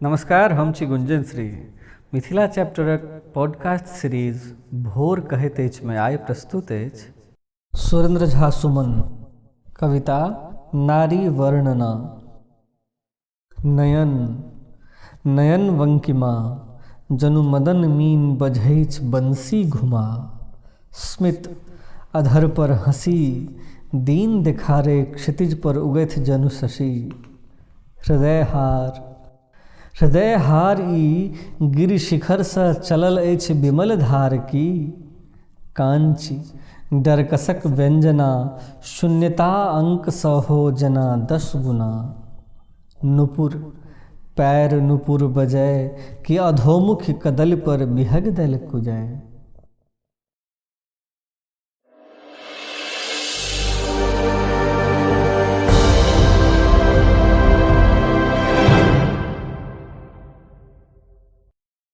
नमस्कार, हम छी गुंजन श्री। मिथिला चैप्टरक पॉडकास्ट सीरीज भोर कहैत अछि मे आइ प्रस्तुत अछि सुरेन्द्र झा सुमन, कविता नारी वर्णना। नयन नयन वंकिमा, जनु मदन मीन बझैछ बंसी घुमा। स्मित अधर पर हँसी, दीन देखारे क्षितिज पर उगथि जनु शशि। हृदय हार हृदय हार ई गिरिशिखरसँ चलल अछि विमल धार की? काञ्ची डरकसक व्यञ्जना शून्यता अङ्कसँ हो जेना दश गुना। नुपुर पैर नुपुर बजय कि अधोमुख कदलि पर विहग दल कुजय।